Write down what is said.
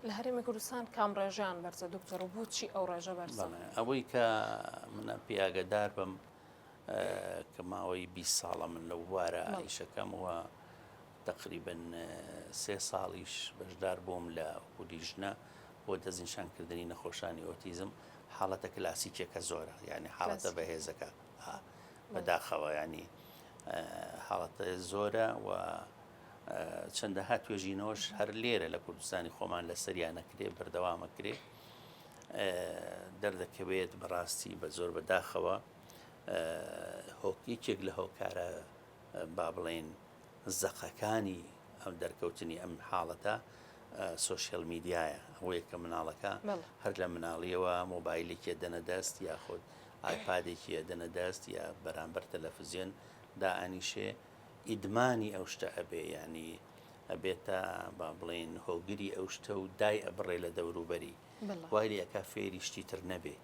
لە هەرێمی کوردستان کام ڕێژەیان بەرزە دکتۆر و بۆچی ئەو ڕێژە بەرزە؟ بەڵێ ئەوەی کە منە پێ ئاگادار بم کە ماوەی 20 ساڵە من لەو بوارە ئیشەکەم و تقریبن سێ ساڵیش بەشدار بووم لە وەکو لیژنە بۆ دەستنیشانکردنی نەخۆشانی ئۆتیزم حاڵەتە کلاسیکیەکە زۆرە یعنی حاڵەتە بەهێزەکە بەداخەوە ینی حاڵەتە زۆرە و چەندەها توێژینەوەش هەر لێرە لە کوردستانی خۆمان لەسەریان نەکرێ بەردەوامەکرێ دەردەکەوێت بەڕاستی بە زۆر بەداخەوە یەکێک لە هۆکارە با بڵێن زەقەکانی ئەم دەرکەوتنی ئەم حاڵەتە سۆشیال میدیایە ئەوەیە کە مناڵەکە هەر لە مناڵیەوە مۆبایلێکی دەنە دەست یاخود ئایپادێکی ئەدەنە دەست یا بەرامبەر تەلەفزیۆن دائەنیشێ ئیدمانی ئەو شتە ئەبێ یانی ئەبێتە با بڵێین هۆگری ئەو شتە و دای ئەبڕێ لە دەوروبەری وای لێ ئەکا فێری شتی تر نەبێ.